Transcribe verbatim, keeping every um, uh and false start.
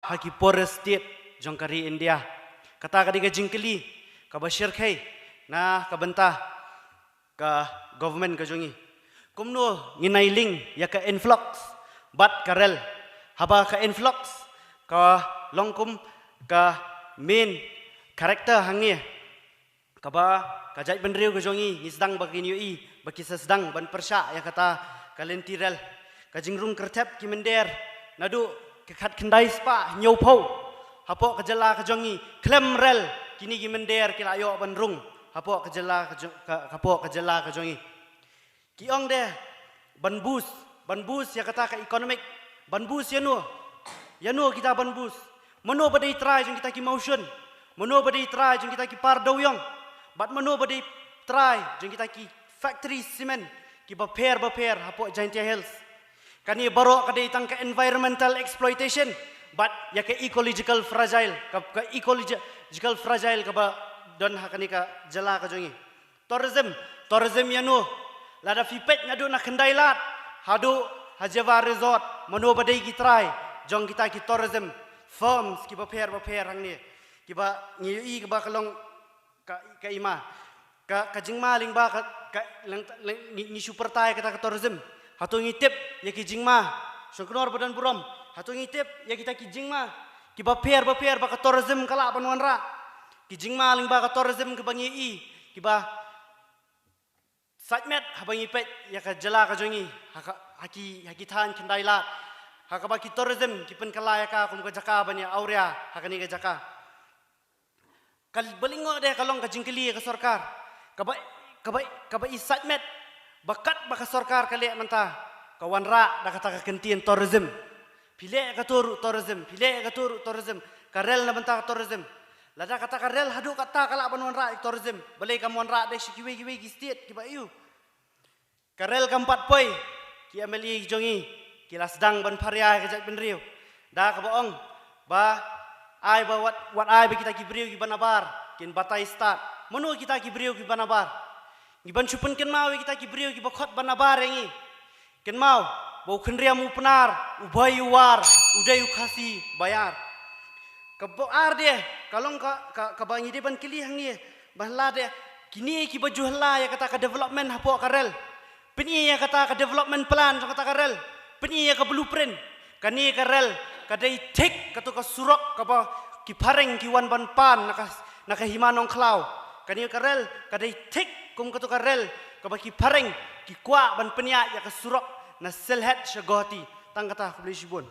ha ki poorest state jong ka ri India. Kata ka dei ka jingkylli kaba shyrkhei na ka bynta ka government ka jong ngi. Kumno ngin ai link ïa ka influx bad ka rel, haba ka influx ka long kum ka main character hangne, kaba ka jaitbynriew ka jong ngi ngi sdang ba ngin ïohi ba ki sa sdang ban pyrshah ïa kata ka lynti rel. Ka jingrung kyrthep ki mynder naduh ka khatkhyndai spah hynñiewphew hapoh ka jylla ka jong ngi, khlem rel kine ki mynder ki la ïoh ban rung hapoh ka jylla ka jong, ka, hapoh ka jylla ka jong ngi. Ki ong de ban boost, ban boost ïa kata ka economic, ban boost ïano, ïano kita ban boost. Mano ba dei trai jong kita ki mawshun, mano ba dei trai jong kita ki par dewiong, bad mano ba dei trai jong kita ki factory cement kiba pher bapher hapoh Jaintia Hills. Kane baroh ka dei tang ka environmental exploitation bad ïa ka ecological fragile, ka, ka ecological fragile kaba don ha kane ka jylla ka jong ngi. Tourism, tourism ïano? Lada phi peit naduh na Khyndai Lad haduh ha Java Resort, mano ba dei ki trai jong kita ki tourism firms kiba pher bapher hangne, kiba ngi ïohi kiba ka long ka, ka i ma, ka, ka jingma lyngba ka, ka, leng, leng, ngi, ngi shu pyrta ïa kata ka tourism. Hato ngi tip ïa ki jingma? Shongknor ba don burom, hato ngi tip ïa kita ki jingma kiba pher bapher ba ka tourism ka lah ban wanrah? Ki jingma lyngba ka tourism kiba ngi ïohi kiba sait met haba ngi peit ïa ka jylla ka jong ngi, ha ka, ha ki, ha ki thaiñ Khyndai Lad, ha kaba ki tourism ki pynkylla ïa ka kum ka jaka ban ïa awria ha kane ka jaka. Ka ba lyngngoh de ka long ka jingkylli ïa ka sorkar, kaba, kaba, kaba i sait met ba katba ka sorkar ka leh mynta, ka wanrah da kata ka kyntien tourism. Phi leh kato ruh tourism, phi leh kato ruh tourism, ka rel na bynta ka tourism. Lada kata ka rel haduh katta ka lah ban wanrah ïa ka tourism, balei kam wanrah de sha kiwei kiwei ki state kiba aiu? Ka rel kam pat poi, ki M L A ki jong ngi ki la sdang ban pharia ïa ka jaitbynriew da kaba ong ba ai ba wat, wat ai ba kita ki briew kiba nabar kin batai stad. Mano kita ki briew kiba nabar? Ngi ban shu pynkynmaw ïa kita ki briew kiba khot ban nabar ïa ngi. Kynmaw ba u khynriam u Pnar, u Bhoi u War, u dei u Khasi ba ïar. Kaba ar de ka long ka, ka, kaba ngi dei ban kylli hangne, ba la de kine kiba ju hla ïa kata ka development hapoh ka rel. Pyni ïa kata ka development plan jong kata ka rel. Pyni ïa ka blueprint. Kane ka rel ka dei thik kato ka surok kaba ki phareng ki wan ban pan na ka, na ka Hima Nongkhlaw. Kane ka rel ka dei thik kum kato ka rel kaba ki phareng ki kwah ban pynïaid ïa ka surok na Sylhet sha Guwahati. Tang kata, khublei shibun.